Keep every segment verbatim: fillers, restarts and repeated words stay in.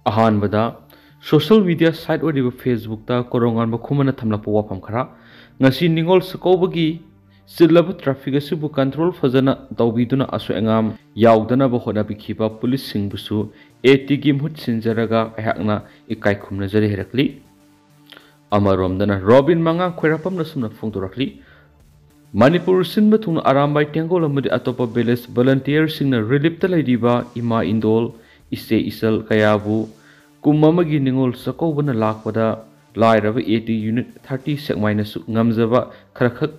ꯑꯍꯥꯟꯕꯗ, social media side ꯑꯣꯏꯔꯤꯕ ꯐꯦꯁꯕꯨꯛꯇ ꯀꯣꯔꯧꯉꯥꯟꯕ ꯈꯨꯃꯟꯅ ꯊꯝꯂꯛꯄ ꯋꯥꯐꯝ ꯈꯔ꯫ ꯉꯁꯤ ꯅꯤꯉꯣꯜ ꯆꯥꯛꯀꯧꯕꯒꯤ ꯆꯤꯜꯂꯕ ꯇ꯭ꯔꯥꯐꯤꯛ ꯑꯁꯤꯕꯨ ꯀꯟꯇ꯭ꯔꯣꯜ ꯐꯖꯅ ꯇꯧꯕꯤꯗꯨꯅ ꯑꯁꯣꯏ ꯑꯉꯥꯝ ꯌꯥꯎꯗꯅꯕ ꯍꯣꯠꯅꯕꯤꯈꯤꯕ ꯄꯨꯂꯤꯁꯁꯤꯡꯕꯨꯁꯨ ꯑꯦ ꯇꯤꯒꯤ ꯃꯍꯨꯠ ꯁꯤꯟꯖꯔꯒ ꯑꯩꯍꯥꯛꯅ ꯏꯀꯥꯏ ꯈꯨꯝꯅꯖꯔꯤ ꯍꯥꯏꯔꯛꯂꯤ꯫ ꯑꯃꯔꯣꯝꯗꯅ ꯔꯣꯕꯤꯟ ꯃꯉꯥꯡ ꯈ꯭ꯋꯥꯏꯔꯥꯛꯄꯝꯅ ꯑꯁꯨꯝꯅ ꯐꯣꯡꯗꯣꯔꯛꯂꯤ, ꯃꯅꯤꯄꯨꯔ ꯁꯤꯟꯕ ꯊꯨꯡꯅ ꯑꯔꯥꯝꯕꯥꯏ ꯇꯦꯡꯒꯣꯜ ꯑꯃꯗꯤ ꯑꯇꯣꯞꯄ ꯚꯤꯂꯦꯖ ꯚꯣꯂꯟꯇꯤꯌꯔꯁꯤꯡꯅ ꯔꯤꯂꯤꯞꯇ ꯂꯩꯔꯤꯕ ꯏꯃꯥ ꯏꯟꯗꯣꯜ, ꯏꯆꯦ ꯏꯆꯜ ꯀꯌꯥꯕꯨ ꯀꯨꯝ ꯑꯃꯒꯤ ꯅꯤꯉꯣꯜ ꯆꯥꯛꯀꯧꯕꯅ ꯂꯥꯛꯄꯗ ꯂꯥꯏꯔꯕ ꯑꯦ ꯇꯤ ꯌꯨꯅꯤꯠ ꯊꯥꯔꯇꯤ ꯁꯦꯛꯃꯥꯏꯅꯁꯨ ꯉꯝꯖꯕ ꯈꯔꯈꯛ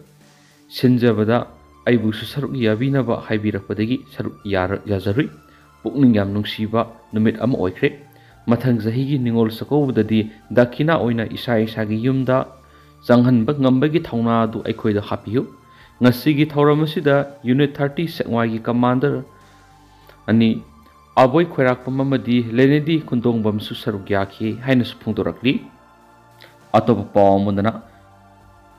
ꯁꯤꯟꯖꯕꯗ ꯑꯩꯕꯨꯁꯨ ꯁꯔꯨꯛ ꯌꯥꯕꯤꯅꯕ ꯍꯥꯏꯕꯤꯔꯛꯄꯗꯒꯤ ꯁꯔꯨꯛ ꯌꯥꯔ-, ꯌꯥꯖꯔꯨꯏ꯫ ꯄꯨꯛꯅꯤꯡ ꯌꯥꯝ ꯅꯨꯡꯁꯤꯕ ꯅꯨꯃꯤꯠ ꯑꯃ ꯑꯣꯏꯈ꯭ꯔꯦ꯫ ꯃꯊꯪ ꯆꯍꯤꯒꯤ ꯅꯤꯉꯣꯜ ꯆꯥꯛꯀꯧꯕꯗꯗꯤ ꯗꯈꯤꯅꯥ ꯑꯣꯏꯅ ꯏꯁꯥ ꯏꯁꯥꯒꯤ ꯌꯨꯝꯗ ꯆꯪꯍꯟꯕ ꯉꯝꯕꯒꯤ ꯊꯧꯅꯥ ꯑꯗꯨ ꯑꯩꯈꯣꯏꯗ ꯍꯥꯞꯄꯤꯌꯨ꯫ ꯉꯁꯤꯒꯤ ꯊꯧꯔꯝ ꯑꯁꯤꯗ ꯌꯨꯅꯤꯠ ꯊꯥꯔꯇꯤ ꯁꯦꯛꯃꯥꯏꯒꯤ ꯀꯃꯥꯟꯗꯔ ꯑꯅꯤ, ꯑꯕꯣꯏ ꯈꯣꯏꯔꯥꯛꯄꯝ ꯑꯃꯗꯤ ꯂꯦꯅꯦꯗꯤ ꯈꯨꯟꯗꯣꯡꯕꯝꯁꯨ ꯁꯔꯨꯛ ꯌꯥꯈꯤ ꯍꯥꯏꯅꯁꯨ ꯐꯣꯡꯗꯣꯔꯛꯂꯤ꯫ ꯑꯇꯣꯞꯄ ꯄꯥꯎ ꯑꯃꯗꯅ,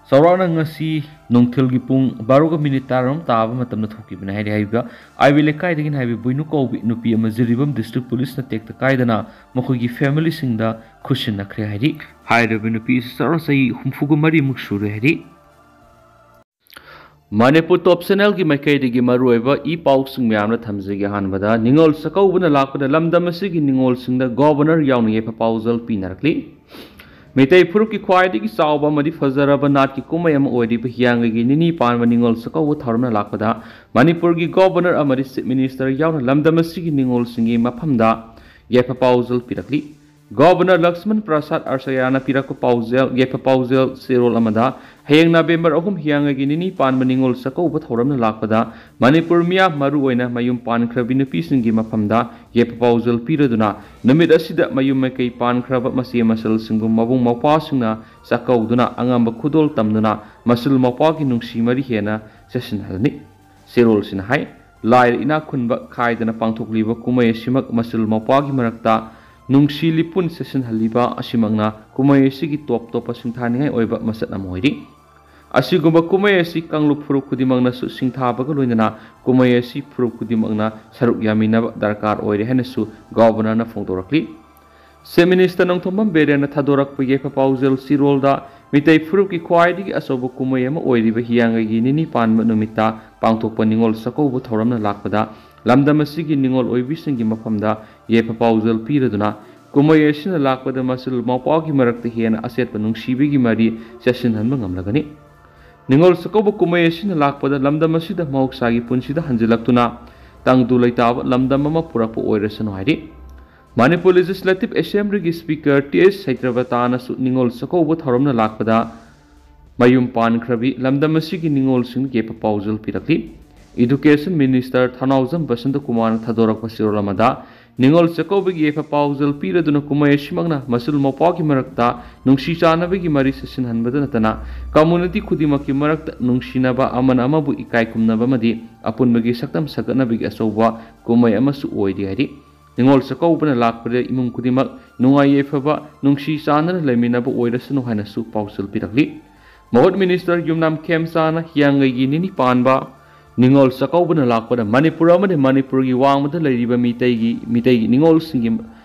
ꯆꯥꯎꯔꯥꯛꯅ ꯉꯁꯤ ꯅꯨꯡꯊꯤꯜꯒꯤ ꯄꯨꯡ ꯕꯥꯔꯣꯒ ꯃꯤꯅꯤꯠ ꯇꯔꯥꯔꯣꯝ ꯇꯥꯕ ꯃꯇꯝꯗ ꯊꯣꯛꯈꯤꯕꯅꯤ ꯍꯥꯏꯔꯤ꯫ ꯍꯥꯏꯔꯤꯕ ꯑꯥꯏ ꯕꯤ ꯂꯩꯀꯥꯏꯗꯒꯤꯅꯤ ꯍꯥꯏꯕ ꯕꯣꯏꯅꯨ ꯀꯧꯕꯤ ꯅꯨꯄꯤ ꯑꯃ ꯖꯤꯔꯤꯕꯥꯝ ꯗꯤꯁꯇ꯭ꯔꯤꯛ ꯄꯨꯂꯤꯁꯅ ꯇꯦꯛꯇ ꯀꯥꯏꯗꯅ ꯃꯈꯣꯏꯒꯤ ꯐꯦꯃꯤꯂꯤꯁꯤꯡꯗ ꯈꯨꯠꯁꯤꯟꯅꯈ꯭ꯔꯦ ꯍꯥꯏꯔꯤ꯫ ꯍꯥꯏꯔꯤꯕ ꯅꯨꯄꯤ ꯑꯁꯤ ꯆꯥꯎꯔꯥꯛ ꯆꯍꯤ ꯍꯨꯝꯐꯨꯒ ꯃꯔꯤꯃꯨꯛ ꯁꯨꯔꯦ ꯍꯥꯏꯔꯤ꯫ ꯃꯅꯤꯄꯨꯔ ꯇꯣꯞ ꯆꯦꯅꯦꯜꯒꯤ ꯃꯥꯏꯀꯩꯗꯒꯤ ꯃꯔꯨꯑꯣꯏꯕ ꯏ ꯄꯥꯎꯁꯤꯡ ꯃꯌꯥꯝꯅ ꯊꯝꯖꯒꯦ꯫ ꯑꯍꯥꯟꯕꯗ, ꯅꯤꯉꯣꯜ ꯆꯥꯛꯀꯧꯕꯅ ꯂꯥꯛꯄꯗ ꯂꯝꯗꯝ ꯑꯁꯤꯒꯤ ꯅꯤꯉꯣꯜꯁꯤꯡꯗ ꯒꯣꯕꯔꯅꯔ ꯌꯥꯎꯅ ꯌꯥꯏꯐ ꯄꯥꯎꯖꯦꯜ ꯄꯤꯅꯔꯛꯂꯤ꯫ ꯃꯤꯇꯩ ꯐꯨꯔꯨꯞꯀꯤ ꯈ꯭ꯋꯥꯏꯗꯒꯤ ꯆꯥꯎꯕ ꯑꯃꯗꯤ ꯐꯖꯔꯕ ꯅꯥꯠꯀꯤ ꯀꯨꯝꯍꯩ ꯑꯃ ꯑꯣꯏꯔꯤꯕ ꯍꯤꯌꯥꯡꯒꯩꯒꯤ ꯅꯤꯅꯤ ꯄꯥꯟꯕ ꯅꯤꯉꯣꯜ ꯆꯥꯛꯀꯧꯕ ꯊꯧꯔꯝꯅ ꯂꯥꯛꯄꯗ ꯃꯅꯤꯄꯨꯔꯒꯤ ꯒꯣꯕꯔꯅꯔ ꯑꯃꯗꯤ ꯆꯤꯐ ꯃꯤꯅꯤꯁꯇꯔ ꯌꯥꯎꯅ ꯂꯝꯗꯝ ꯑꯁꯤꯒꯤ ꯅꯤꯉꯣꯜꯁꯤꯡꯒꯤ ꯃꯐꯝꯗ ꯌꯥꯏꯐ ꯄꯥꯎꯖꯦꯜ ꯄꯤꯔꯛꯂꯤ꯫ ꯒꯣꯕꯔꯅꯔ ꯂꯛꯁꯃꯟ ꯄ꯭ꯔꯁꯥꯗ ꯑꯥꯆꯥꯔꯌꯥꯅ ꯄꯤꯔꯛꯄ ꯄꯥꯎꯖꯦꯜ, ꯌꯥꯏꯐ ꯄꯥꯎꯖꯦꯜ ꯆꯦꯔꯣꯜ ꯑꯃꯗ, ꯍꯌꯦꯡ ꯅꯕꯦꯝꯕꯔ ꯑꯍꯨꯝ ꯍꯤꯌꯥꯡꯒꯩꯒꯤ ꯅꯤꯅꯤ ꯄꯥꯟꯕ ꯅꯤꯉꯣꯜ ꯆꯥꯛꯀꯧꯕ ꯊꯧꯔꯝꯅ ꯂꯥꯛꯄꯗ ꯃꯅꯤꯄꯨꯔ ꯃꯤꯌꯥꯝ, ꯃꯔꯨꯑꯣꯏꯅ ꯃꯌꯨꯝ ꯄꯥꯟꯈ꯭ꯔꯕꯤ ꯅꯨꯄꯤꯁꯤꯡꯒꯤ ꯃꯐꯝꯗ ꯌꯥꯏꯐ ꯄꯥꯎꯖꯦꯜ ꯄꯤꯔꯗꯨꯅ ꯅꯨꯃꯤꯠ ꯑꯁꯤꯗ ꯃꯌꯨꯝ ꯃꯀꯩ ꯄꯥꯟꯈ꯭ꯔꯕ ꯃꯆꯦ ꯃꯆꯜꯁꯤꯡꯕꯨ ꯃꯕꯨꯡ ꯃꯧꯄ꯭ꯋꯥꯁꯤꯡꯅ ꯆꯥꯛꯀꯧꯗꯨꯅ ꯑꯉꯝꯕ ꯈꯨꯗꯣꯜ ꯇꯝꯗꯨꯅ ꯃꯆꯜ ꯃꯧꯄ꯭ꯋꯥꯒꯤ ꯅꯨꯡꯁꯤ ꯃꯔꯤ ꯍꯦꯟꯅ ꯆꯦꯠꯁꯤꯟꯍꯜꯂꯅꯤ꯫ ꯆꯦꯔꯣꯜꯁꯤꯅ ꯍꯥꯏ, ꯂꯥꯏꯔ ꯏꯅꯥꯛ ꯈꯨꯟꯕ ꯈꯥꯏꯗꯅ ꯄꯥꯡꯊꯣꯛꯂꯤꯕ ꯀꯨꯝꯍꯩ ꯑꯁꯤꯃꯛ ꯃꯆꯜ ꯃꯧꯄ꯭ꯋꯥꯒꯤ ꯃꯔꯛꯇ ꯅꯨꯡꯁꯤ ꯂꯤꯄꯨꯟ ꯆꯦꯠꯁꯤꯟꯍꯜꯂꯤꯕ ꯑꯁꯤꯃꯛꯅ ꯀꯨꯝꯍꯩ ꯑꯁꯤꯒꯤ ꯇꯣꯞ ꯇꯣꯞꯄ ꯁꯤꯡꯊꯥꯅꯤꯡꯉꯥꯏ ꯑꯣꯏꯕ ꯃꯆꯠ ꯑꯃ ꯑꯣꯏꯔꯤ꯫ ꯑꯁꯤꯒꯨꯝꯕ ꯀꯨꯝꯍꯩ ꯑꯁꯤ ꯀꯥꯡꯂꯨꯞ ꯐꯨꯔꯨꯞ ꯈꯨꯗꯤꯡꯃꯛꯅꯁꯨ ꯁꯤꯡꯊꯥꯕꯒ ꯂꯣꯏꯅꯅ ꯀꯨꯝꯍꯩ ꯑꯁꯤ ꯐꯨꯔꯨꯞ ꯈꯨꯗꯤꯡꯃꯛꯅ ꯁꯔꯨꯛ ꯌꯥꯃꯤꯟꯅꯕ ꯗꯔꯀꯥꯔ ꯑꯣꯏꯔꯦ ꯍꯥꯏꯅꯁꯨ ꯒꯣꯕꯔꯅꯔꯅ ꯐꯣꯡꯗꯣꯔꯛꯂꯤ꯫ ꯆꯤꯐ ꯃꯤꯅꯤꯁꯇꯔ ꯅꯣꯡꯊꯣꯝꯕꯝ ꯕꯤꯔꯦꯟꯅ ꯊꯥꯗꯣꯔꯛꯄ ꯌꯥꯏꯐ ꯄꯥꯎꯖꯦꯜ ꯆꯤꯔꯣꯜꯗ ꯃꯤꯇꯩ ꯐꯨꯔꯨꯞꯀꯤ ꯈ꯭ꯋꯥꯏꯗꯒꯤ ꯑꯆꯧꯕ ꯀꯨꯝꯍꯩ ꯑꯃ ꯑꯣꯏꯔꯤꯕ ꯍꯤꯌꯥꯡꯒꯩꯒꯤ ꯅꯤꯅꯤ ꯄꯥꯟꯕ ꯅꯨꯃꯤꯠꯇ ꯄꯥꯡꯊꯣꯛꯄ ꯅꯤꯉꯣꯜ ꯆꯥꯛꯀꯧꯕ ꯊꯧꯔꯝꯅ ꯂꯥꯛꯄꯗ ꯂꯝꯗꯝ ꯑꯁꯤꯒꯤ ꯅꯤꯉꯣꯜ ꯑꯣꯏꯕꯤꯁꯤꯡꯒꯤ ꯃꯐꯝꯗ ꯌꯥꯏꯐ ꯄꯥꯎꯖꯦꯜ ꯄꯤꯔꯗꯨꯅ ꯀꯨꯝꯍꯩ ꯑꯁꯤꯅ ꯂꯥꯛꯄꯗ ꯃꯆꯤꯜ ꯃꯧꯄ꯭ꯋꯥꯒꯤ ꯃꯔꯛꯇ ꯍꯦꯟꯅ ꯑꯆꯦꯠꯄ ꯅꯨꯡꯁꯤꯕꯒꯤ ꯃꯔꯤ ꯆꯦꯠꯁꯤꯟꯍꯟꯕ ꯉꯝꯂꯒꯅꯤ꯫ ꯅꯤꯉꯣꯜ ꯆꯥꯛꯀꯧꯕ ꯀꯨꯝꯍꯩ ꯑꯁꯤꯅ ꯂꯥꯛꯄꯗ ꯂꯝꯗꯝ ꯑꯁꯤꯗ ꯃꯍꯧꯁꯥꯒꯤ ꯄꯨꯟꯁꯤꯗ ꯍꯟꯖꯤꯜꯂꯛꯇꯨꯅ ꯇꯪꯗꯨ ꯂꯩꯇꯥꯕ ꯂꯝꯗꯝ ꯑꯃ ꯄꯨꯔꯛꯄ ꯑꯣꯏꯔꯁꯅꯨ ꯍꯥꯏꯔꯤ꯫ ꯃꯅꯤꯄꯨꯔ ꯂꯦꯖꯤꯁꯂꯦꯇꯤꯚ ꯑꯦꯁꯦꯝꯕ꯭ꯂꯤꯒꯤ ꯁ꯭ꯄꯤꯀꯔ ꯇꯤ ꯑꯦꯁ ꯁꯩꯇ꯭ꯔꯕꯇꯥꯅꯁꯨ ꯅꯤꯉꯣꯜ ꯆꯥꯛꯀꯧꯕ ꯊꯧꯔꯝꯅ ꯂꯥꯛꯄꯗ ꯃꯌꯨꯝ ꯄꯥꯟꯈ꯭ꯔꯕꯤ ꯂꯝꯗꯝ ꯑꯁꯤꯒꯤ ꯅꯤꯉꯣꯜꯁꯤꯡ ꯌꯥꯏꯐ ꯄꯥꯎꯖꯦꯜ ꯄꯤꯔꯛꯂꯤ꯫ ꯏꯗꯨꯀꯦꯁꯟ ꯃꯤꯅꯤꯁꯇꯔ ꯊꯧꯅꯥꯎꯖꯝ ꯕꯁꯟꯇ ꯀꯨꯃꯥꯔꯅ ꯊꯥꯗꯣꯔꯛꯄ ꯆꯦꯔꯣꯜ ꯑꯃꯗ ꯅꯤꯉꯣꯜ ꯆꯥꯛꯀꯧꯕꯒꯤ ꯌꯥꯏꯐ ꯄꯥꯎꯖꯦꯜ ꯄꯤꯔꯗꯨꯅ ꯀꯨꯝꯍꯩ ꯑꯁꯤꯃꯛꯅ ꯃꯆꯤꯜ ꯃꯧꯄ꯭ꯋꯥꯒꯤ ꯃꯔꯛꯇ ꯅꯨꯡꯁꯤ ꯆꯥꯟꯅꯕꯒꯤ ꯃꯔꯤ ꯆꯦꯠꯁꯤꯟꯍꯟꯕꯗ ꯅꯠꯇꯅ ꯀꯝꯃ꯭ꯌꯨꯅꯤꯇꯤ ꯈꯨꯗꯤꯡꯃꯛꯀꯤ ꯃꯔꯛꯇ ꯅꯨꯡꯁꯤꯅꯕ, ꯑꯃꯅ ꯑꯃꯕꯨ ꯏꯀꯥꯏ ꯈꯨꯝꯅꯕ ꯑꯃꯗꯤ ꯑꯄꯨꯟꯕꯒꯤ ꯁꯛꯇꯝ ꯁꯥꯒꯠꯅꯕꯒꯤ ꯑꯆꯧꯕ ꯀꯨꯝꯍꯩ ꯑꯃꯁꯨ ꯑꯣꯏꯔꯤ ꯍꯥꯏꯔꯤ꯫ ꯅꯤꯉꯣꯜ ꯆꯥꯛꯀꯧꯕꯅ ꯂꯥꯛꯄꯗ ꯏꯃꯨꯡ ꯈꯨꯗꯤꯡꯃꯛ ꯅꯨꯡꯉꯥꯏ ꯌꯥꯏꯐꯕ, ꯅꯨꯡꯁꯤ ꯆꯥꯟꯅꯅ ꯂꯩꯃꯤꯟꯅꯕ ꯑꯣꯏꯔꯁꯅꯨ ꯍꯥꯏꯅꯁꯨ ꯄꯥꯎꯖꯦꯜ ꯄꯤꯔꯛꯂꯤ꯫ ꯃꯍꯨꯠ ꯃꯤꯅꯤꯁꯇꯔ ꯌꯨꯝꯅꯥꯝ ꯈꯦꯝꯆꯥꯅ ꯍꯤꯌꯥꯡꯒꯩꯒꯤ ꯅꯤꯅꯤ ꯄꯥꯟꯕ ꯅꯤꯉꯣꯜ ꯆꯥꯛꯀꯧꯕꯅ ꯂꯥꯛꯄꯗ ꯃꯅꯤꯄꯨꯔ ꯑꯃꯗꯤ ꯃꯅꯤꯄꯨꯔꯒꯤ ꯋꯥꯡꯃꯗ ꯂꯩꯔꯤꯕ ꯃꯤꯇꯩꯒꯤ, ꯃꯤꯇꯩꯒꯤ ꯅꯤꯉꯣꯜꯁꯤꯡꯒꯤ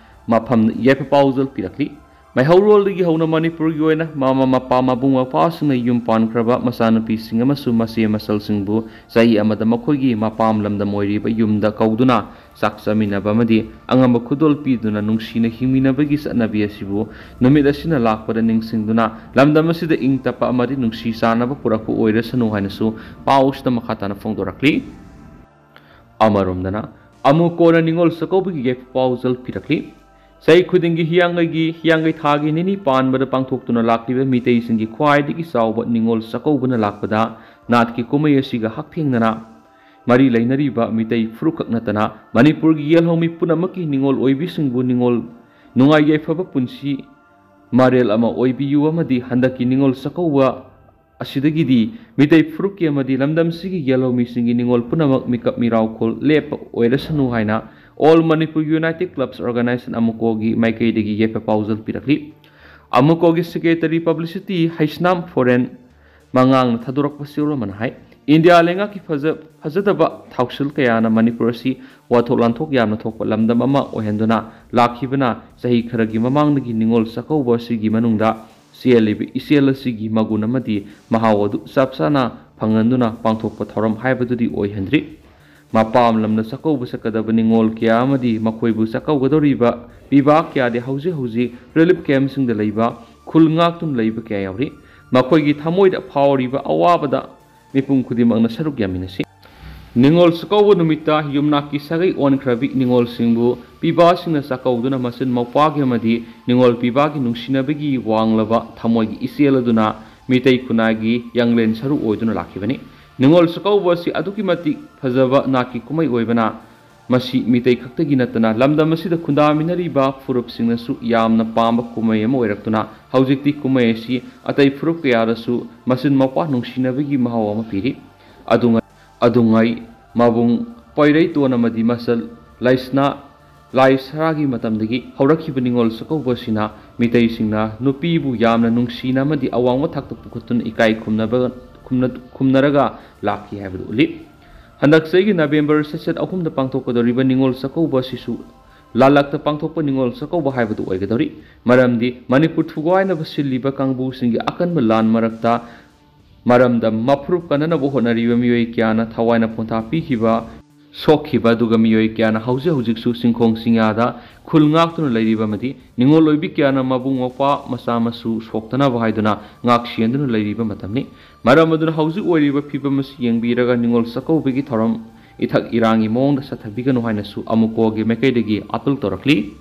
ꯃꯐꯝꯗ ꯌꯥꯏꯐ ꯄꯥꯎꯖꯦꯜ ꯄꯤꯔꯛꯂꯤ꯫ ꯃꯩꯍꯧꯔꯣꯜꯗꯒꯤ ꯍꯧꯅ ꯃꯅꯤꯄꯨꯔꯒꯤ ꯑꯣꯏꯅ ꯃꯃꯥ ꯃꯄꯥ ꯃꯕꯨꯡ ꯃꯧꯄ꯭ꯋꯥꯁꯤꯡꯅ ꯌꯨꯝ ꯄꯥꯟꯈ꯭ꯔꯕ ꯃꯆꯥꯅꯨꯄꯤꯁꯤꯡ ꯑꯃꯁꯨꯡ ꯃꯆꯦ ꯃꯆꯜꯁꯤꯡꯕꯨ ꯆꯍꯤ ꯑꯃꯗ ꯃꯈꯣꯏꯒꯤ ꯃꯄꯥꯝ ꯂꯝꯗꯝ ꯑꯣꯏꯔꯤꯕ ꯌꯨꯝꯗ ꯀꯧꯗꯨꯅ ꯆꯥꯛ ꯆꯥꯃꯤꯟꯅꯕ ꯑꯃꯗꯤ ꯑꯉꯝꯕ ꯈꯨꯗꯣꯜ ꯄꯤꯗꯨꯅ ꯅꯨꯡꯁꯤꯅ ꯍꯤꯡꯃꯤꯟꯅꯕꯒꯤ ꯆꯠꯅꯕꯤ ꯑꯁꯤꯕꯨ ꯅꯨꯃꯤꯠ ꯑꯁꯤꯅ ꯂꯥꯛꯄꯗ ꯅꯤꯡꯁꯤꯡꯗꯨꯅ ꯂꯝꯗꯝ ꯑꯁꯤꯗ ꯏꯪ ꯇꯞꯄ ꯑꯃꯗꯤ ꯅꯨꯡꯁꯤ ꯆꯥꯟꯅꯕ ꯄꯨꯔꯛꯄ ꯑꯣꯏꯔꯁꯅꯨ ꯍꯥꯏꯅꯁꯨ ꯄꯥꯎ ꯑꯁꯤꯗ ꯃꯈꯥ ꯇꯥꯅ ꯐꯣꯡꯗꯣꯔꯛꯂꯤ꯫ ꯑꯃꯔꯣꯝꯗꯅ ꯑꯃꯨꯛ ꯀꯣꯟꯅ ꯅꯤꯉꯣꯜ ꯆꯥꯛꯀꯧꯕꯒꯤ ꯌꯥꯏꯐ ꯄꯥꯎꯖꯦꯜ ꯄꯤꯔꯛꯂꯤ꯫ ꯆꯍꯤ ꯈꯨꯗꯤꯡꯒꯤ ꯍꯤꯌꯥꯡꯒꯩꯒꯤ, ꯍꯤꯌꯥꯡꯒꯩ ꯊꯥꯒꯤ ꯅꯤꯅꯤ ꯄꯥꯟꯕꯗ ꯄꯥꯡꯊꯣꯛꯇꯨꯅ ꯂꯥꯛꯂꯤꯕ ꯃꯤꯇꯩꯁꯤꯡꯒꯤ ꯈ꯭ꯋꯥꯏꯗꯒꯤ ꯆꯥꯎꯕ ꯅꯤꯉꯣꯜ ꯆꯥꯛꯀꯧꯕꯅ ꯂꯥꯛꯄꯗ ꯅꯥꯠꯀꯤ ꯀꯨꯝꯍꯩ ꯑꯁꯤꯒ ꯍꯛꯊꯦꯡꯅꯅ ꯃꯔꯤ ꯂꯩꯅꯔꯤꯕ ꯃꯤꯇꯩ ꯐꯨꯔꯨꯞꯈꯛ ꯅꯠꯇꯅ ꯃꯅꯤꯄꯨꯔꯒꯤ ꯌꯦꯜꯍꯧꯃꯤ ꯄꯨꯝꯅꯃꯛꯀꯤ ꯅꯤꯉꯣꯜ ꯑꯣꯏꯕꯤꯁꯤꯡꯕꯨ ꯅꯤꯉꯣꯜ ꯅꯨꯡꯉꯥꯏ ꯌꯥꯏꯐꯕ ꯄꯨꯟꯁꯤ ꯃꯔꯦꯜ ꯑꯃ ꯑꯣꯏꯕꯤꯌꯨ ꯑꯃꯗꯤ ꯍꯟꯗꯛꯀꯤ ꯅꯤꯉꯣꯜ ꯆꯥꯛꯀꯧꯕ ꯑꯁꯤꯗꯒꯤꯗꯤ ꯃꯤꯇꯩ ꯐꯨꯔꯨꯞꯀꯤ ꯑꯃꯗꯤ ꯂꯝꯗꯝꯁꯤꯒꯤ ꯌꯦꯜꯍꯧꯃꯤꯁꯤꯡꯒꯤ ꯅꯤꯉꯣꯜ ꯄꯨꯝꯅꯃꯛ ꯃꯤꯀꯞ ꯃꯤꯔꯥꯎꯈꯣꯜ ꯂꯦꯞꯄ ꯑꯣꯏꯔꯁꯅꯨ ꯍꯥꯏꯅ All Manipur United Clubs Organization ꯑꯃꯨꯀꯣꯒꯤ ꯃꯥꯏꯀꯩꯗꯒꯤ ꯌꯥꯏꯐ ꯄꯥꯎꯖꯦꯜ ꯄꯤꯔꯛꯂꯤ꯫ ꯑꯃꯨꯀꯣꯒꯤ ꯁꯦꯀ꯭ꯔꯦꯇꯔꯤ ꯄꯕ꯭ꯂꯤꯁꯤꯇꯤ ꯍꯩꯁꯅꯥꯝ ꯐꯣꯔꯦꯟ ꯃꯉꯥꯡꯅ ꯊꯥꯗꯣꯔꯛꯄ ꯆꯦꯔꯣꯜ ꯑꯃꯅ ꯍꯥꯏ, ꯏꯟꯗꯤꯌꯥ ꯂꯩꯉꯥꯛꯀꯤ ꯐꯖ-, ꯐꯖꯗꯕ ꯊꯧꯁꯤꯜ ꯀꯌꯥꯅ ꯃꯅꯤꯄꯨꯔ ꯑꯁꯤ ꯋꯥꯊꯣꯛ ꯂꯥꯟꯊꯣꯛ ꯌꯥꯝꯅ ꯊꯣꯛꯄ ꯂꯝꯗꯝ ꯑꯃ ꯑꯣꯏꯍꯟꯗꯨꯅ ꯂꯥꯛꯈꯤꯕꯅ ꯆꯍꯤ ꯈꯔꯒꯤ ꯃꯃꯥꯡꯗꯒꯤ ꯅꯤꯉꯣꯜ ꯆꯥꯛꯀꯧꯕ ꯑꯁꯤꯒꯤ ꯃꯅꯨꯡꯗ ꯆꯦꯜꯂꯤꯕ ꯏꯆꯦꯜ ꯑꯁꯤꯒꯤ ꯃꯒꯨꯟ ꯑꯃꯗꯤ ꯃꯍꯥꯎ ꯑꯗꯨ ꯆꯞ ꯆꯥꯅ ꯐꯪꯍꯟꯗꯨꯅ ꯄꯥꯡꯊꯣꯛꯄ ꯊꯧꯔꯝ ꯍꯥꯏꯕꯗꯨꯗꯤ ꯑꯣꯏꯍꯟꯗ꯭ꯔꯤ꯫ ꯃꯄꯥꯝ ꯂꯝꯗ ꯆꯥꯛꯀꯧꯕ ꯆꯠꯀꯗꯕ ꯅꯤꯉꯣꯜ ꯀꯌꯥ ꯑꯃꯗꯤ ꯃꯈꯣꯏꯕꯨ ꯆꯥꯛꯀꯧꯒꯗꯧꯔꯤꯕ ꯄꯤꯕꯥ ꯀꯌꯥꯗꯤ ꯍꯧꯖꯤꯛ ꯍꯧꯖꯤꯛ ꯔꯤꯂꯤꯐ ꯀꯦꯝꯞꯁꯤꯡꯗ ꯂꯩꯕ, ꯈꯨꯜ ꯉꯥꯛꯇꯨꯅ ꯂꯩꯕ ꯀꯌꯥ ꯌꯥꯎꯔꯤ꯫ ꯃꯈꯣꯏꯒꯤ ꯊꯃꯣꯏꯗ ꯐꯥꯎꯔꯤꯕ ꯑꯋꯥꯕꯗ ꯃꯤꯄꯨꯝ ꯈꯨꯗꯤꯡꯃꯛꯅ ꯁꯔꯨꯛ ꯌꯥꯃꯤꯟꯅꯁꯤ꯫ ꯅꯤꯉꯣꯜ ꯆꯥꯛꯀꯧꯕ ꯅꯨꯃꯤꯠꯇ ꯌꯨꯝꯅꯥꯛꯀꯤ ꯁꯥꯒꯩ ꯑꯣꯟꯈ꯭ꯔꯕꯤ ꯅꯤꯉꯣꯜꯁꯤꯡꯕꯨ ꯄꯤꯕꯥꯁꯤꯡꯅ ꯆꯥꯛꯀꯧꯗꯨꯅ ꯃꯆꯤꯟ ꯃꯧꯄ꯭ꯋꯥꯒꯤ ꯑꯃꯗꯤ ꯅꯤꯉꯣꯜ ꯄꯤꯕꯥꯒꯤ ꯅꯨꯡꯁꯤꯅꯕꯒꯤ ꯋꯥꯡꯂꯕ ꯊꯃꯣꯏꯒꯤ ꯏꯆꯦꯜ ꯑꯗꯨꯅ ꯃꯤꯇꯩ ꯈꯨꯟꯅꯥꯏꯒꯤ ꯌꯥꯡꯂꯦꯟ ꯁꯔꯨ ꯑꯣꯏꯗꯨꯅ ꯂꯥꯛꯈꯤꯕꯅꯤ꯫ ꯅꯤꯉꯣꯜ ꯆꯥꯛꯀꯧꯕ ꯑꯁꯤ ꯑꯗꯨꯛꯀꯤ ꯃꯇꯤꯛ ꯐꯖꯕ ꯅꯥꯠꯀꯤ ꯀꯨꯝꯍꯩ ꯑꯣꯏꯕꯅ, ꯃꯁꯤ ꯃꯤꯇꯩ ꯈꯛꯇꯒꯤ ꯅꯠꯇꯅ ꯂꯝꯗꯝ ꯑꯁꯤꯗ ꯈꯨꯟꯗꯥꯃꯤꯟꯅꯔꯤꯕ ꯐꯨꯔꯨꯞꯁꯤꯡꯅꯁꯨ ꯌꯥꯝꯅ ꯄꯥꯝꯕ ꯀꯨꯝꯍꯩ ꯑꯃ ꯑꯣꯏꯔꯛꯇꯨꯅ, ꯍꯧꯖꯤꯛꯇꯤ ꯀꯨꯝꯍꯩ ꯑꯁꯤ ꯑꯇꯩ ꯐꯨꯔꯨꯞ ꯀꯌꯥꯗꯁꯨ ꯃꯆꯤꯟ ꯃꯧꯄ꯭ꯋꯥ ꯅꯨꯡꯁꯤꯅꯕꯒꯤ ꯃꯍꯥꯎ ꯑꯃ ꯄꯤꯔꯤ꯫ ꯑꯗꯨꯉꯩ, ꯑꯗꯨꯉꯩ ꯃꯕꯨꯡ ꯄꯣꯏꯔꯩꯇꯣꯟ ꯑꯃꯗꯤ ꯃꯆꯜ ꯂꯩꯁꯅꯥ ꯂꯥꯏ ꯁꯔꯥꯒꯤ ꯃꯇꯝꯗꯒꯤ ꯍꯧꯔꯛꯈꯤꯕ ꯅꯤꯉꯣꯜ ꯆꯥꯛꯀꯧꯕ ꯑꯁꯤꯅ ꯃꯤꯇꯩꯁꯤꯡꯅ ꯅꯨꯄꯤꯕꯨ ꯌꯥꯝꯅ ꯅꯨꯡꯁꯤꯅ ꯑꯃꯗꯤ ꯑꯋꯥꯡꯕ ꯊꯥꯛꯇ ꯄꯨꯈꯠꯇꯨꯅ ꯏꯀꯥꯏ ꯈꯨꯝꯅꯕ, ꯈꯨꯝꯅ-, ꯈꯨꯝꯅꯔꯒ ꯂꯥꯛꯈꯤ ꯍꯥꯏꯕꯗꯨ ꯎꯠꯂꯤ꯫ ꯍꯟꯗꯛ ꯆꯍꯤꯒꯤ ꯅꯕꯦꯝꯕꯔ ꯁꯦꯁꯟ ꯑꯍꯨꯝꯗ ꯄꯥꯡꯊꯣꯛꯀꯗꯧꯔꯤꯕ ꯅꯤꯉꯣꯜ ꯆꯥꯛꯀꯧꯕ ꯑꯁꯤꯁꯨ ꯂꯥꯂꯛꯇ ꯄꯥꯡꯊꯣꯛꯄ ꯅꯤꯉꯣꯜ ꯆꯥꯛꯀꯧꯕ ꯍꯥꯏꯕꯗꯨ ꯑꯣꯏꯒꯗꯧꯔꯤ꯫ ꯃꯔꯝꯗꯤ ꯃꯅꯤꯄꯨꯔ ꯊꯨꯒꯥꯏꯅꯕ ꯁꯤꯜꯂꯤꯕ ꯀꯥꯡꯕꯨꯁꯤꯡꯒꯤ ꯑꯀꯟꯕ ꯂꯥꯟ ꯃꯔꯛꯇ ꯃꯔꯝꯗ ꯃꯐꯨꯔꯨꯞ ꯀꯟꯅꯅꯕ ꯍꯣꯠꯅꯔꯤꯕ ꯃꯤꯑꯣꯏ ꯀꯌꯥꯅ ꯊꯋꯥꯏꯅ ꯄꯣꯟꯊꯥ ꯄꯤꯈꯤꯕ, ꯁꯣꯛꯈꯤꯕ, ꯑꯗꯨꯒ ꯃꯤꯑꯣꯏ ꯀꯌꯥꯅ ꯍꯧꯖꯤꯛ ꯍꯧꯖꯤꯛꯁꯨ ꯆꯤꯡꯈꯣꯡ ꯆꯤꯡꯌꯥꯗ ꯈꯨꯜ ꯉꯥꯛꯇꯨꯅ ꯂꯩꯔꯤꯕ ꯑꯃꯗꯤ ꯅꯤꯉꯣꯜ ꯑꯣꯏꯕꯤ ꯀꯌꯥꯅ ꯃꯕꯨꯡ ꯃꯧꯄ꯭ꯋꯥ ꯃꯆꯥ ꯃꯁꯨ ꯁꯣꯛꯇꯅꯕ ꯍꯥꯏꯗꯨꯅ ꯉꯥꯛ ꯁꯦꯟꯗꯨꯅ ꯂꯩꯔꯤꯕ ꯃꯇꯝꯅꯤ꯫ ꯃꯔꯝ ꯑꯗꯨꯅ ꯍꯧꯖꯤꯛ ꯑꯣꯏꯔꯤꯕ ꯐꯤꯕꯝ ꯑꯁꯤ ꯌꯦꯡꯕꯤꯔꯒ ꯅꯤꯉꯣꯜ ꯆꯥꯛꯀꯧꯕꯒꯤ ꯊꯧꯔꯝ ꯏꯊꯛ ꯏꯔꯥꯡꯒꯤ ꯃꯑꯣꯡꯗ ꯆꯠꯊꯕꯤꯒꯅꯨ ꯍꯥꯏꯅꯁꯨ ꯑꯃꯨꯛꯀꯣꯒꯤ ꯃꯥꯏꯀꯩꯗꯒꯤ ꯑꯥꯄꯤꯜ ꯇꯧꯔꯛꯂꯤ꯫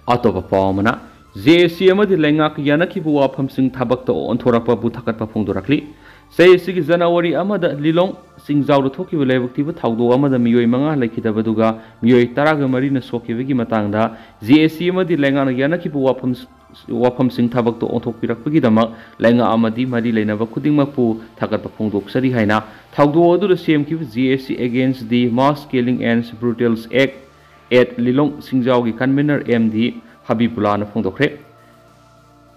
ꯑꯇꯣꯞꯄ ꯄꯥꯎ ꯑꯃꯅ, ꯖꯦ ꯑꯦ ꯁꯤ ꯑꯃꯗꯤ ꯂꯩꯉꯥꯛꯀ ꯌꯥꯅꯈꯤꯕ ꯋꯥꯐꯝꯁꯤꯡ ꯊꯕꯛꯇ ꯑꯣꯟꯊꯣꯔꯛꯄꯕꯨ ꯊꯥꯒꯠꯄ ꯐꯣꯡꯗꯣꯔꯛꯂꯤ꯫ ꯆꯍꯤ ꯑꯁꯤꯒꯤ ꯖꯅꯋꯥꯔꯤ ꯑꯃꯗ ꯂꯤꯂꯣꯡ ꯆꯤꯡꯖꯥꯎꯗ ꯊꯣꯛꯈꯤꯕ ꯂꯥꯏꯕꯛ ꯊꯤꯕ ꯊꯧꯗꯣꯛ ꯑꯃꯗ ꯃꯤꯑꯣꯏ ꯃꯉꯥ ꯂꯩꯈꯤꯗꯕ ꯑꯗꯨꯒ ꯃꯤꯑꯣꯏ ꯇꯔꯥꯒ ꯃꯔꯤꯅ ꯁꯣꯛꯈꯤꯕꯒꯤ ꯃꯇꯥꯡꯗ ꯖꯦ ꯑꯦ ꯁꯤ ꯑꯃꯗꯤ ꯂꯩꯉꯥꯛꯅ ꯌꯥꯅꯈꯤꯕ ꯋꯥꯐꯝ, ꯋꯥꯐꯝꯁꯤꯡ ꯊꯕꯛꯇ ꯑꯣꯟꯊꯣꯛꯄꯤꯔꯛꯄꯒꯤꯗꯃꯛ ꯂꯩꯉꯥꯛ ꯑꯃꯗꯤ ꯃꯔꯤ ꯂꯩꯅꯕ ꯈꯨꯗꯤꯡꯃꯛꯄꯨ ꯊꯥꯒꯠꯄ ꯐꯣꯡꯗꯣꯛꯆꯔꯤ ꯍꯥꯏꯅ ꯊꯧꯗꯣꯛ ꯑꯗꯨꯗ ꯁꯦꯝꯈꯤꯕ G S C Against the Mass Killing and Brutals Act at Lilong ꯁꯤꯡꯖꯥꯎꯒꯤ convener M D ꯍꯕꯤꯕꯨꯂꯥꯅ ꯐꯣꯡꯗꯣꯛꯈ꯭ꯔꯦ꯫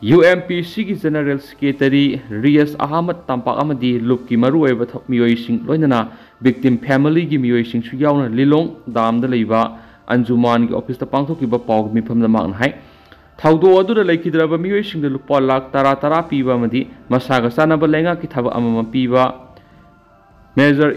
UNPCꯒꯤ General Secretary ꯔꯤꯌꯥꯁ ꯑꯍꯃꯗ ꯇꯝꯄꯥꯛ ꯑꯃꯗꯤ ꯂꯨꯞꯀꯤ ꯃꯔꯨꯑꯣꯏꯕ ꯊ- ꯃꯤꯑꯣꯏꯁꯤꯡ, ꯂꯣꯏꯅꯅ victim familyꯒꯤ ꯃꯤꯑꯣꯏꯁꯤꯡꯁꯨ ꯌꯥꯎꯅ ꯂꯤꯂꯣꯡ ꯗꯥꯝꯗ ꯂꯩꯕ ꯑꯟꯖꯨꯃꯥꯟꯒꯤ ꯑꯣꯐꯤꯁꯇ ꯄꯥꯡꯊꯣꯛꯈꯤꯕ ꯄꯥꯎꯒꯤ ꯃꯤꯐꯝꯗ ꯃꯍꯥꯛꯅ ꯍꯥꯏ, ꯊꯧꯗꯣꯛ ꯑꯗꯨꯗ ꯂꯩꯈꯤꯗ꯭ꯔꯕ ꯃꯤꯑꯣꯏꯁꯤꯡꯗ ꯂꯨꯄꯥ ꯂꯥꯈ ꯇꯔꯥ ꯇꯔꯥ ꯄꯤꯕ ꯑꯃꯗꯤ ꯃꯁꯥꯒ ꯆꯥꯟꯅꯕ ꯂꯩꯉꯥꯛꯀꯤ ꯊꯕꯛ ꯑꯃꯃꯝ ꯄꯤꯕ, major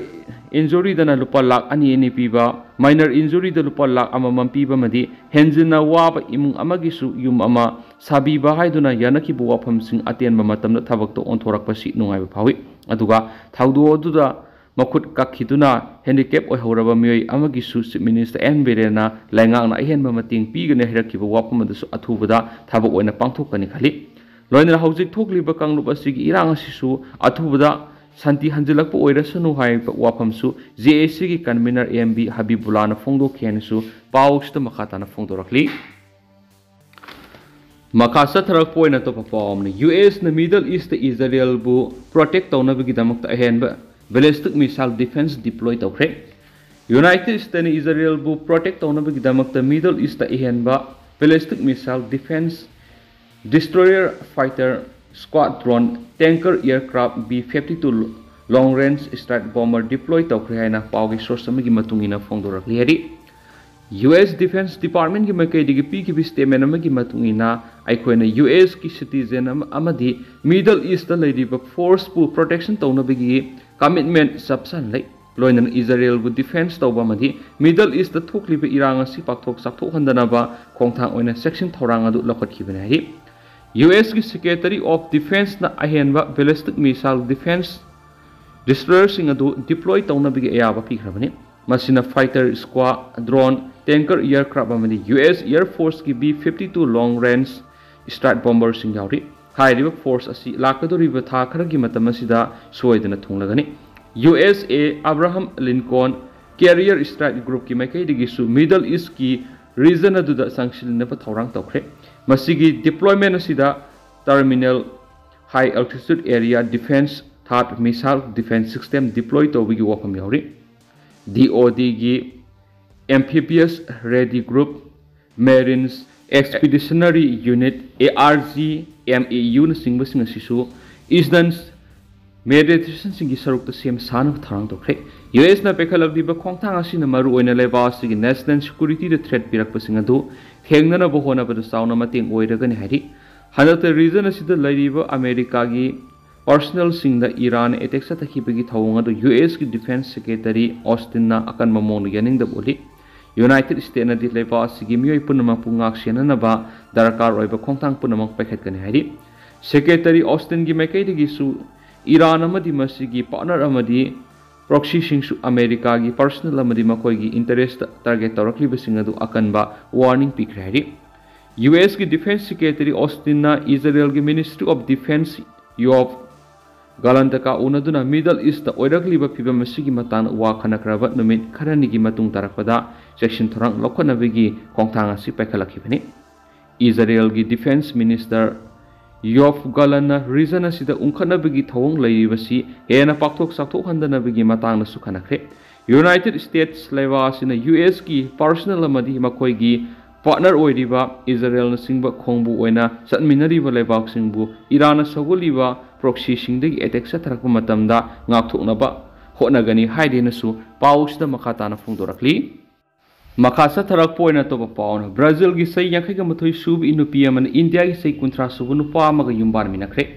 injuryꯗꯅ ꯂꯨꯄꯥ ꯂꯥꯈ ꯑꯅꯤ ꯑꯅꯤ ꯄꯤꯕ, minor injuryꯗ ꯂꯨꯄꯥ ꯂꯥꯈ ꯑꯃꯃꯝ ꯄꯤꯕ ꯑꯃꯗꯤ ꯍꯦꯟꯖꯤꯟꯅ ꯋꯥꯕ ꯏꯃꯨꯡ ꯑꯃꯒꯤꯁꯨ ꯌꯨꯝ ꯑꯃ ꯁꯥꯕꯤꯕ ꯍꯥꯏꯗꯨꯅ ꯌꯥꯅꯈꯤꯕ ꯋꯥꯐꯝꯁꯤꯡ ꯑꯇꯦꯟꯕ ꯃꯇꯝꯗ ꯊꯕꯛꯇ ꯑꯣꯟꯊꯣꯔꯛꯄꯁꯤ ꯅꯨꯡꯉꯥꯏꯕ ꯐꯥꯎꯏ꯫ ꯑꯗꯨꯒ ꯊꯧꯗꯣꯛ ꯑꯗꯨꯗ ꯃꯈꯨꯠ ꯀꯛꯈꯤꯗꯨꯅ handicap ꯑꯣꯏꯍꯧꯔꯕ ꯃꯤꯑꯣꯏ ꯑꯃꯒꯤꯁꯨ Chief Minister ꯑꯦꯟ ꯕꯤꯔꯦꯟꯅ ꯂꯩꯉꯥꯛꯅ ꯑꯍꯦꯟꯕ ꯃꯇꯦꯡ ꯄꯤꯒꯅꯤ ꯍꯥꯏꯔꯛꯈꯤꯕ ꯋꯥꯐꯝ ꯑꯗꯨꯁꯨ ꯑꯊꯨꯕꯗ ꯊꯕꯛ ꯑꯣꯏꯅ ꯄꯥꯡꯊꯣꯛꯀꯅꯤ ꯈꯜꯂꯤ꯫ ꯂꯣꯏꯅꯅ ꯍꯧꯖꯤꯛ ꯊꯣꯛꯂꯤꯕ ꯀꯥꯡꯂꯨꯞ ꯑꯁꯤꯒꯤ ꯏꯔꯥꯡ ꯑꯁꯤꯁꯨ ꯑꯊꯨꯕꯗ ꯁꯥꯟꯇꯤ ꯍꯟꯖꯤꯜꯂꯛꯄ ꯑꯣꯏꯔꯁꯅꯨ ꯍꯥꯏꯕ ꯋꯥꯐꯝꯁꯨ JACꯒꯤ convener ꯑꯦꯝ ꯕꯤ ꯍꯕꯤꯕꯨꯜꯂꯥꯅ ꯐꯣꯡꯗꯣꯛꯈꯤ ꯍꯥꯏꯅꯁꯨ ꯄꯥꯎꯁꯤꯗ ꯃꯈꯥ ꯇꯥꯅ ꯐꯣꯡꯗꯣꯔꯛꯂꯤ꯫ ꯃꯈꯥ ꯆꯠꯊꯔꯛꯄ ꯑꯣꯏꯅ ꯑꯇꯣꯞꯄ ꯄꯥꯎ ꯑꯃꯅ, USꯅ Middle Eastꯇ ꯏꯖꯔꯦꯜꯕꯨ protect ꯇꯧꯅꯕꯒꯤꯗꯃꯛꯇ ꯑꯍꯦꯟꯕ ballistic missile defense deploy ꯇꯧꯈ꯭ꯔꯦ꯫ United Statesꯅ ꯏꯖꯔꯦꯜꯕꯨ protect ꯇꯧꯅꯕꯒꯤꯗꯃꯛꯇ Middle Eastꯇ ꯑꯍꯦꯟꯕ ballistic missile defense, destroyer fighter squadron, tanker aircraft, B fifty two long range strike bomber deploy ꯇꯧꯈ꯭ꯔꯦ ꯍꯥꯏꯅ ꯄꯥꯎꯒꯤ source ꯑꯃꯒꯤ ꯃꯇꯨꯡ ꯏꯟꯅ ꯐꯣꯡꯗꯣꯔꯛꯂꯤ ꯍꯥꯏꯔꯤ꯫ US Defense Departmentꯀꯤ ꯃꯥꯏꯀꯩꯗꯒꯤ ꯄꯤꯈꯤꯕ statement ꯑꯃꯒꯤ ꯃꯇꯨꯡ ꯏꯟꯅ, ꯑꯩꯈꯣꯏꯅ USꯀꯤ citizen ꯑꯃ-, ꯑꯃꯗꯤ Middle Eastꯇ ꯂꯩꯔꯤꯕ forceꯄꯨ protection ꯇꯧꯅꯕꯒꯤ commitment ꯆꯞ ꯆꯥꯅ ꯂꯩ꯫ ꯂꯣꯏꯅꯅ ꯏꯖꯔꯦꯜꯕꯨ defense ꯇꯧꯕ ꯑꯃꯗꯤ Middle Eastꯇ ꯊꯣꯛꯂꯤꯕ ꯏꯔꯥꯡ ꯑꯁꯤ ꯄꯥꯛꯊꯣꯛ ꯆꯥꯎꯊꯣꯛꯍꯟꯗꯅꯕ ꯈꯣꯡꯊꯥꯡ ꯑꯣꯏꯅ ꯆꯦꯛꯁꯤꯟ ꯊꯧꯔꯥꯡ ꯑꯗꯨ ꯂꯧꯈꯠꯈꯤꯕꯅꯤ ꯍꯥꯏꯔꯤ꯫ USꯀꯤ Secretary of Defenceꯅ ꯑꯍꯦꯟꯕ ballistic missile defense destroyerꯁꯤꯡ ꯑꯗꯨ deploy ꯇꯧꯅꯕꯒꯤ ꯑꯌꯥꯕ ꯄꯤꯈ꯭ꯔꯕꯅꯤ꯫ ꯃꯁꯤꯅ fighter squadron, tanker aircraft ꯑꯃꯗꯤ US Air Forceꯀꯤ B fifty two long range strike bomberꯁꯤꯡ ꯌꯥꯎꯔꯤ꯫ ꯍꯥꯏꯔꯤꯕ force ꯑꯁꯤ ꯂꯥꯛꯀꯗꯧꯔꯤꯕ ꯊꯥ ꯈꯔꯒꯤ ꯃꯇꯝ ꯑꯁꯤꯗ ꯁꯣꯏꯗꯅ ꯊꯨꯡꯂꯒꯅꯤ꯫ USAF Abraham Lincoln carrier strike groupꯀꯤ ꯃꯥꯏꯀꯩꯗꯒꯤꯁꯨ Middle Eastꯀꯤ region ꯑꯗꯨꯗ ꯆꯪꯁꯤꯟꯅꯕ ꯊꯧꯔꯥꯡ ꯇꯧꯈ꯭ꯔꯦ꯫ ꯃꯁꯤꯒꯤ deployment ꯑꯁꯤꯗ terminal, high altitude area defense, third missile defense system deploy ꯇꯧꯕꯒꯤ ꯋꯥꯐꯝ ꯌꯥꯎꯔꯤ꯫ DODꯒꯤ amphibious ready group, Marines Expeditionary Unit, A R G, M A U ꯅꯆꯤꯡꯕꯁꯤꯡ ꯑꯁꯤꯁꯨ Eastern Mediterraneanꯁꯤꯡꯒꯤ ꯁꯔꯨꯛꯇ ꯁꯦꯝ ꯁꯥꯅꯕ ꯊꯧꯔꯥꯡ ꯇꯧꯈ꯭ꯔꯦ꯫ ꯌꯨ ꯑꯦꯁꯅ ꯄꯥꯏꯈꯠꯂꯛꯂꯤꯕ ꯈꯣꯡꯊꯥꯡ ꯑꯁꯤꯅ ꯃꯔꯨꯑꯣꯏꯅ ꯂꯩꯕꯥꯛ ꯑꯁꯤꯒꯤ national securityꯗ threat ꯄꯤꯔꯛꯄꯁꯤꯡ ꯑꯗꯨ ꯊꯦꯡꯅꯅꯕ ꯍꯣꯠꯅꯕꯗ ꯆꯥꯎꯅ ꯃꯇꯦꯡ ꯑꯣꯏꯔꯒꯅꯤ ꯍꯥꯏꯔꯤ꯫ ꯍꯟꯗꯛꯇ region ꯑꯁꯤꯗ ꯂꯩꯔꯤꯕ ꯑꯃꯦꯔꯤꯀꯥꯒꯤ personnelꯁꯤꯡꯗ ꯏꯔꯥꯟ attack ꯆꯠꯊꯈꯤꯕꯒꯤ ꯊꯧꯑꯣꯡ ꯑꯗꯨ ꯌꯨ ꯑꯦꯁꯀꯤ Defence Secretary Austinꯅ ꯑꯀꯟꯕ ꯃꯑꯣꯡꯗ ꯌꯥꯅꯤꯡꯗꯕ ꯎꯠꯂꯤ꯫ United States ꯅꯗꯤ ꯂꯩꯕꯥꯛ ꯑꯁꯤꯒꯤ ꯃꯤꯑꯣꯏ ꯄꯨꯝꯅꯃꯛꯄꯨ ꯉꯥꯛ ꯁꯦꯟꯅꯅꯕ ꯗꯔꯀꯥꯔ ꯑꯣꯏꯕ ꯈꯣꯡꯊꯥꯡ ꯄꯨꯝꯅꯃꯛ ꯄꯥꯏꯈꯠꯀꯅꯤ ꯍꯥꯏꯔꯤ꯫ Secretary Austinꯒꯤ ꯃꯥꯏꯀꯩꯗꯒꯤꯁꯨ ꯏꯔꯥꯟ ꯑꯃꯗꯤ ꯃꯁꯤꯒꯤ partner ꯑꯃꯗꯤ proxyꯁꯤꯡꯁꯨ ꯑꯃꯦꯔꯤꯀꯥꯒꯤ personnel ꯑꯃꯗꯤ ꯃꯈꯣꯏꯒꯤ interest target ꯇꯧꯔꯛꯂꯤꯕꯁꯤꯡ ꯑꯗꯨ ꯑꯀꯟꯕ warning ꯄꯤꯈ꯭ꯔꯦ ꯍꯥꯏꯔꯤ꯫ ꯌꯨ ꯑꯦꯁꯀꯤ Defence Secretary Austinꯅ ꯏꯖꯔꯦꯜꯒꯤ Ministry of Defence ꯌꯣꯚ ꯒꯥꯂꯟꯇꯀꯥ ꯎꯅꯗꯨꯅ Middle Eastꯇ ꯑꯣꯏꯔꯛꯂꯤꯕ ꯐꯤꯚꯝ ꯑꯁꯤꯒꯤ ꯃꯇꯥꯡꯗ ꯋꯥ ꯈꯟꯅꯈ꯭ꯔꯕ ꯅꯨꯃꯤꯠ ꯈꯔꯅꯤꯒꯤ ꯃꯇꯨꯡ ꯇꯥꯔꯛꯄꯗ ꯆꯦꯛꯁꯤꯟ ꯊꯧꯔꯥꯡ ꯂꯧꯈꯠꯅꯕꯒꯤ ꯈꯣꯡꯊꯥꯡ ꯑꯁꯤ ꯄꯥꯏꯈꯠꯂꯛꯈꯤꯕꯅꯤ꯫ ꯏꯖꯔꯦꯜꯒꯤ Defence Minister ꯌꯣꯚ ꯒꯥꯂꯟꯅ region ꯑꯁꯤꯗ ꯎꯪꯈꯠꯅꯕꯒꯤ ꯊꯧꯑꯣꯡ ꯂꯩꯔꯤꯕꯁꯤ ꯍꯦꯟꯅ ꯄꯥꯛꯊꯣꯛ ꯆꯥꯎꯊꯣꯛꯍꯟꯗꯅꯕꯒꯤ ꯃꯇꯥꯡꯗꯁꯨ ꯈꯟꯅꯈ꯭ꯔꯦ꯫ United States ꯂꯩꯕꯥꯛ ꯑꯁꯤꯅ ꯌꯨ ꯑꯦꯁꯀꯤ personnel ꯑꯃꯗꯤ ꯃꯈꯣꯏꯒꯤ partner ꯑꯣꯏꯔꯤꯕ ꯏꯖꯔꯦꯜꯅꯆꯤꯡꯕ ꯈꯣꯡꯕꯨ ꯑꯣꯏꯅ ꯆꯠꯃꯤꯟꯅꯔꯤꯕ ꯂꯩꯕꯥꯛꯁꯤꯡꯕꯨ ꯏꯔꯥꯟꯅ ꯁꯧꯒꯠꯂꯤꯕ proxyꯁꯤꯡꯗꯒꯤ attack ꯆꯠꯊꯔꯛꯄ ꯃꯇꯝꯗ ꯉꯥꯛꯊꯣꯛꯅꯕ ꯍꯣꯠꯅꯒꯅꯤ ꯍꯥꯏꯗꯦꯅꯁꯨ ꯄꯥꯎꯁꯤꯗ ꯃꯈꯥ ꯇꯥꯅ ꯐꯣꯡꯗꯣꯔꯛꯂꯤ꯫ ꯃꯈꯥ ꯆꯠꯊꯔꯛꯄ ꯑꯣꯏꯅ ꯑꯇꯣꯞꯄ ꯄꯥꯎ ꯑꯃꯅ, ꯕ꯭ꯔꯥꯖꯤꯜꯒꯤ ꯆꯍꯤ ꯌꯥꯡꯈꯩꯒ ꯃꯥꯊꯣꯏ ꯁꯨꯕꯤ ꯅꯨꯄꯤ ꯑꯃꯅ ꯏꯟꯗꯤꯌꯥꯒꯤ ꯆꯍꯤ ꯀꯨꯟꯊ꯭ꯔꯥ ꯁꯨꯕ ꯅꯨꯄꯥ ꯑꯃꯒ ꯌꯨꯝꯕꯥꯟꯃꯤꯟꯅꯈ꯭ꯔꯦ꯫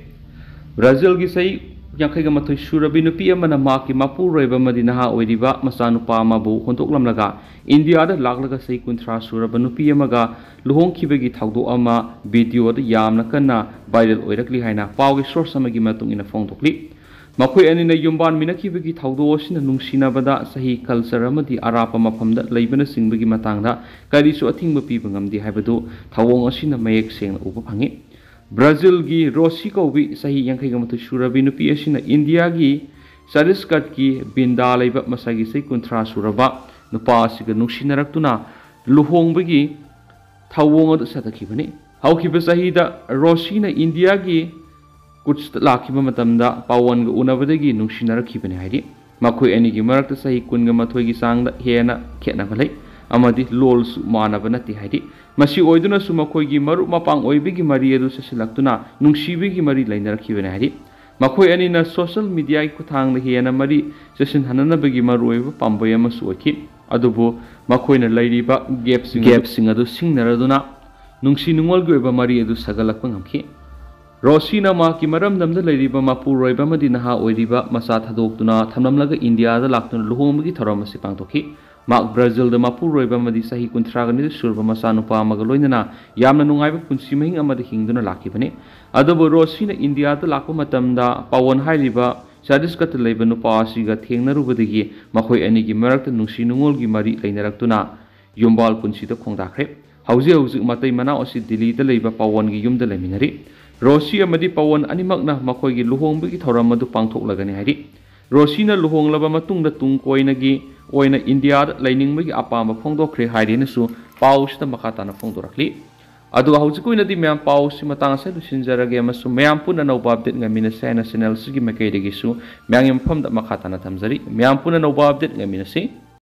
ꯕ꯭ꯔꯥꯖꯤꯜꯒꯤ ꯆꯍꯤ ꯌꯥꯡꯈꯩꯒ ꯃꯥꯊꯣꯏ ꯁꯨꯔꯕꯤ ꯅꯨꯄꯤ ꯑꯃꯅ ꯃꯍꯥꯛꯀꯤ ꯃꯄꯨꯔꯣꯏꯕ ꯑꯃꯗꯤ ꯅꯍꯥ ꯑꯣꯏꯔꯤꯕ ꯃꯆꯥꯅꯨꯄꯥ ꯑꯃꯕꯨ ꯍꯨꯟꯗꯣꯛꯂꯝꯂꯒ ꯏꯟꯗꯤꯌꯥꯗ ꯂꯥꯛꯂꯒ ꯆꯍꯤ ꯀꯨꯟꯊ꯭ꯔꯥ ꯁꯨꯔꯕ ꯅꯨꯄꯤ ꯑꯃꯒ ꯂꯨꯍꯣꯡꯈꯤꯕꯒꯤ ꯊꯧꯗꯣꯛ ꯑꯃ videoꯗ ꯌꯥꯝꯅ ꯀꯟꯅ viral ꯑꯣꯏꯔꯛꯂꯤ ꯍꯥꯏꯅ ꯄꯥꯎꯒꯤ source ꯑꯃꯒꯤ ꯃꯇꯨꯡ ꯏꯟꯅ ꯐꯣꯡꯗꯣꯛꯂꯤ꯫ ꯃꯈꯣꯏ ꯑꯅꯤꯅ ꯌꯨꯝꯕꯥꯟꯃꯤꯟꯅꯈꯤꯕꯒꯤ ꯊꯧꯗꯣꯛ ꯑꯁꯤꯅ ꯅꯨꯡꯁꯤꯅꯕꯗ ꯆꯍꯤ, culture ꯑꯃꯗꯤ ꯑꯔꯥꯞꯄ ꯃꯐꯝꯗ ꯂꯩꯕꯅꯆꯤꯡꯕꯒꯤ ꯃꯇꯥꯡꯗ ꯀꯔꯤꯁꯨ ꯑꯊꯤꯡꯕ ꯄꯤꯕ ꯉꯝꯗꯦ ꯍꯥꯏꯕꯗꯨ ꯊꯧꯑꯣꯡ ꯑꯁꯤꯅ ꯃꯌꯦꯛ ꯁꯦꯡꯅ ꯎꯕ ꯐꯪꯉꯤ꯫ ꯕ꯭ꯔꯥꯖꯤꯜꯒꯤ ꯔꯣꯁꯤ ꯀꯧꯕꯤ ꯆꯍꯤ ꯌꯥꯡꯈꯩꯒ ꯃꯥꯊꯣꯏ ꯁꯨꯔꯕꯤ ꯅꯨꯄꯤ ꯑꯁꯤꯅ ꯏꯟꯗꯤꯌꯥꯒꯤ ꯆꯇꯤꯁꯒꯔꯒꯤ ꯕꯤꯟꯗꯥ ꯂꯩꯕ ꯃꯁꯥꯒꯤ ꯆꯍꯤ ꯀꯨꯟꯊ꯭ꯔꯥ ꯁꯨꯔꯕ ꯅꯨꯄꯥ ꯑꯁꯤꯒ ꯅꯨꯡꯁꯤꯅꯔꯛꯇꯨꯅ ꯂꯨꯍꯣꯡꯕꯒꯤ ꯊꯧꯑꯣꯡ ꯑꯗꯨ ꯆꯠꯊꯈꯤꯕꯅꯤ꯫ ꯍꯧꯈꯤꯕ ꯆꯍꯤꯗ ꯔꯣꯁꯤꯅ ꯏꯟꯗꯤꯌꯥꯒꯤ ꯀꯨꯠꯁꯇ ꯂꯥꯛꯈꯤꯕ ꯃꯇꯝꯗ ꯄꯥꯋꯟꯒ ꯎꯅꯕꯗꯒꯤ ꯅꯨꯡꯁꯤꯅꯔꯛꯈꯤꯕꯅꯤ ꯍꯥꯏꯔꯤ꯫ ꯃꯈꯣꯏ ꯑꯅꯤꯒꯤ ꯃꯔꯛꯇ ꯆꯍꯤ ꯀꯨꯟꯒ ꯃꯥꯊꯣꯏꯒꯤ ꯆꯥꯡꯗ ꯍꯦꯟꯅ ꯈꯦꯠꯅꯕ ꯂꯩ꯫ ꯑꯃꯗꯤ ꯂꯣꯜꯁꯨ ꯃꯥꯟꯅꯕ ꯅꯠꯇꯦ ꯍꯥꯏꯔꯤ꯫ ꯃꯁꯤ ꯑꯣꯏꯗꯨꯅꯁꯨ ꯃꯈꯣꯏꯒꯤ ꯃꯔꯨꯞ ꯃꯄꯥꯡ ꯑꯣꯏꯕꯒꯤ ꯃꯔꯤ ꯑꯗꯨ ꯆꯦꯁꯤꯜꯂꯛꯇꯨꯅ ꯅꯨꯡꯁꯤꯕꯒꯤ ꯃꯔꯤ ꯂꯩꯅꯔꯛꯈꯤꯕꯅꯤ ꯍꯥꯏꯔꯤ꯫ ꯃꯈꯣꯏ ꯑꯅꯤꯅ social mediaꯒꯤ ꯈꯨꯠꯊꯥꯡꯗ ꯍꯦꯟꯅ ꯃꯔꯤ ꯆꯦꯁꯤꯟꯍꯟꯅꯅꯕꯒꯤ ꯃꯔꯨꯑꯣꯏꯕ ꯄꯥꯝꯕꯩ ꯑꯃꯁꯨ ꯑꯣꯏꯈꯤ꯫ ꯑꯗꯨꯕꯨ ꯃꯈꯣꯏꯅ ꯂꯩꯔꯤꯕ gapꯁꯤꯡ gapꯁꯤꯡ ꯑꯗꯨ ꯁꯤꯡꯅꯔꯗꯨꯅ ꯅꯨꯡꯁꯤ ꯅꯨꯡꯉꯣꯜꯒꯤ ꯑꯣꯏꯕ ꯃꯔꯤ ꯑꯗꯨ ꯁꯥꯒꯠꯂꯛꯄ ꯉꯝꯈꯤ꯫ ꯔꯣꯁꯤꯅ ꯃꯍꯥꯛꯀꯤ ꯃꯔꯝꯗꯝꯗ ꯂꯩꯔꯤꯕ ꯃꯄꯨꯔꯣꯏꯕ ꯑꯃꯗꯤ ꯅꯍꯥ ꯑꯣꯏꯔꯤꯕ ꯃꯆꯥ ꯊꯥꯗꯣꯛꯇꯨꯅ ꯊꯝꯂꯝꯂꯒ ꯏꯟꯗꯤꯌꯥꯗ ꯂꯥꯛꯇꯨꯅ ꯂꯨꯍꯣꯡꯕꯒꯤ ꯊꯧꯔꯝ ꯑꯁꯤ ꯄꯥꯡꯊꯣꯛꯈꯤ꯫ ꯃꯍꯥꯛ ꯕ꯭ꯔꯥꯖꯤꯜꯗ ꯃꯄꯨꯔꯣꯏꯕ ꯑꯃꯗꯤ ꯆꯍꯤ ꯀꯨꯟꯊ꯭ꯔꯥꯒ ꯅꯤꯊꯣꯏ ꯁꯨꯔꯕ ꯃꯆꯥꯅꯨꯄꯥ ꯑꯃꯒ ꯂꯣꯏꯅꯅ ꯌꯥꯝꯅ ꯅꯨꯡꯉꯥꯏꯕ ꯄꯨꯟꯁꯤ ꯃꯍꯤꯡ ꯑꯃꯗ ꯍꯤꯡꯗꯨꯅ ꯂꯥꯛꯈꯤꯕꯅꯤ꯫ ꯑꯗꯨꯕꯨ ꯔꯣꯁꯤꯅ ꯏꯟꯗꯤꯌꯥꯗ ꯂꯥꯛꯄ ꯃꯇꯝꯗ ꯄꯥꯋꯟ ꯍꯥꯏꯔꯤꯕ ꯆꯇꯤꯁꯒꯠꯇ ꯂꯩꯕ ꯅꯨꯄꯥ ꯑꯁꯤꯒ ꯊꯦꯡꯅꯔꯨꯕꯗꯒꯤ ꯃꯈꯣꯏ ꯑꯅꯤꯒꯤ ꯃꯔꯛꯇ ꯅꯨꯡꯁꯤ ꯅꯨꯡꯉꯣꯜꯒꯤ ꯃꯔꯤ ꯂꯩꯅꯔꯛꯇꯨꯅ ꯌꯨꯝꯕꯥꯜ ꯄꯨꯟꯁꯤꯗ ꯈꯣꯡꯗꯥꯈ꯭ꯔꯦ꯫ ꯍꯧꯖꯤꯛ ꯍꯧꯖꯤꯛ ꯃꯇꯩ ꯃꯅꯥꯎ ꯑꯁꯤ ꯗꯤꯜꯂꯤꯗ ꯂꯩꯕ ꯄꯥꯋꯟꯒꯤ ꯌꯨꯝꯗ ꯂꯩꯃꯤꯟꯅꯔꯤ꯫ ꯔꯣꯁꯤ ꯑꯃꯗꯤ ꯄꯥꯋꯟ ꯑꯅꯤꯃꯛꯅ ꯃꯈꯣꯏꯒꯤ ꯂꯨꯍꯣꯡꯕꯒꯤ ꯊꯧꯔꯝ ꯑꯗꯨ ꯄꯥꯡꯊꯣꯛꯂꯒꯅꯤ ꯍꯥꯏꯔꯤ꯫ ꯔꯣꯁꯤꯅ ꯂꯨꯍꯣꯡꯂꯕ ꯃꯇꯨꯡꯗ ꯇꯨꯡ ꯀꯣꯏꯅꯒꯤ ꯑꯣꯏꯅ ꯏꯟꯗꯤꯌꯥꯗ ꯂꯩꯅꯤꯡꯕꯒꯤ ꯑꯄꯥꯝꯕ ꯐꯣꯡꯗꯣꯛꯈ꯭ꯔꯦ ꯍꯥꯏꯔꯦꯅꯁꯨ ꯄꯥꯎꯁꯤꯗ ꯃꯈꯥ ꯇꯥꯅ ꯐꯣꯡꯗꯣꯔꯛꯂꯤ꯫ ꯑꯗꯨꯒ ꯍꯧꯖꯤꯛꯀꯤ ꯑꯣꯏꯅꯗꯤ ꯃꯌꯥꯝ ꯄꯥꯎꯁꯤ ꯃꯇꯥꯡ ꯑꯁꯤꯗ ꯂꯣꯏꯁꯤꯟꯖꯔꯒꯦ ꯑꯃꯁꯨꯡ ꯃꯌꯥꯝ ꯄꯨꯟꯅ ꯑꯅꯧꯕ update ꯉꯥꯏꯃꯤꯟꯅꯁꯦ ꯍꯥꯏꯅ channel ꯑꯁꯤꯒꯤ ꯃꯥꯏꯀꯩꯗꯒꯤꯁꯨ ꯃꯌꯥꯝꯒꯤ ꯃꯐꯝꯗ ꯃꯈꯥ ꯇꯥꯅ ꯊꯝꯖꯔꯤ꯫ ꯃꯌꯥꯝ ꯄꯨꯟꯅ ꯑꯅꯧꯕ update ꯉꯥꯏꯃꯤꯟꯅꯁꯤ꯫